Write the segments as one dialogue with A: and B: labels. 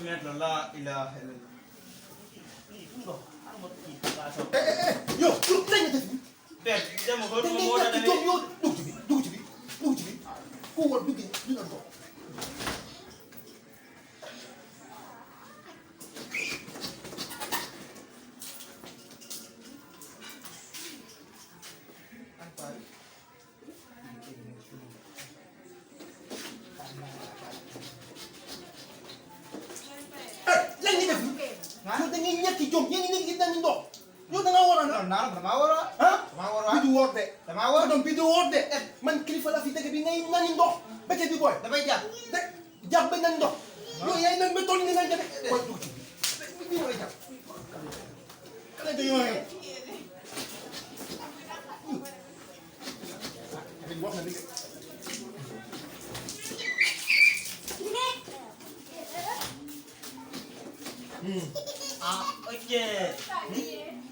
A: mettre la ilaha illallah.
B: Yo, lu tey nga def nii.
A: Père dem ko
B: da
A: mo
B: ngay
A: mo da
B: ñàkk jom yow dugg ci bi ku war duggee ñu naan ko. lan nga def nii. yow da ngay ñàkk jom yéen a ngi dañuy ndox. yow da ngaa war a
C: non damaa war a.
B: ah
C: damaa war a
B: bi du woor de.
C: damaa war a
B: doom bi du woor de. man kilifa la fi dëkk bi ngay nani ndox. bëccëg bi booy.
C: damay jàpp.
B: de jàpp ba nani ndox. yow yaay nan ba toll ni nga jafe. booy dugg ci bi bii mooy jàpp. kala ga yoo xam. wax na dëgg.
A: ah ok.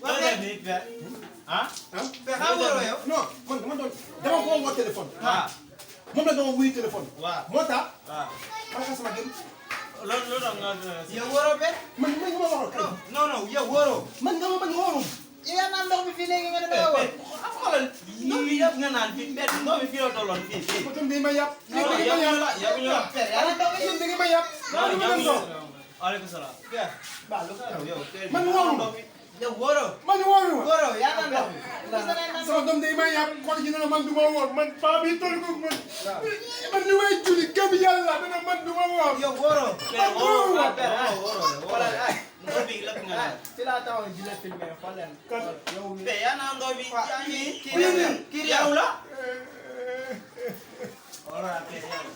A: What is it, Père? Ah?
B: ah
C: mais xam nga yow.
B: non man dama ko woo téléphone.
A: Ah.
B: moom la dama wuyu téléphone.
A: Waaw.
B: moo tax.
A: Ah.
B: ma nga sama jëm.
A: Lo da nga
C: yow waroo Père.
B: man ma waxoon kay.
C: non yow waroo.
B: man nga ma bañ wóorum.
C: yow yaa naan ndox mi fii léegi nga ne dama war.
A: xoolal lii yëpp nga naan fii mbedd ndox mi fii la tolloon fii.
B: ko tam day ma yàpp.
A: non yow ñu la
C: Père yaa naan ndox mi.
B: yéen da ngeen ma yàpp.
A: non
B: man
A: yow
B: ma
A: ñu
B: doon
A: aleykum salaam. Père.
C: Ba lu ko
A: yow
B: man wóorum.
C: yow waroo.
B: man wóorum.
C: waroo yaa naan ndox mi. gis nga naan
B: sama doom day ma yàpp xool ji ne man du ma woor man paa bi toll ko man. man li may julli gëm yàlla dana man du ma woor.
C: yow waroo.
A: Père wóoroo la Père
C: xoolal
A: wóoroo
C: ay.
A: ndox bi lépp nga naan.
C: ci laa taxaw di la filmé xool leen. yow mi.
A: Père yaa naan ndox bi.
C: kii
A: yow la.
B: Eh,
A: Voilà, Père yow.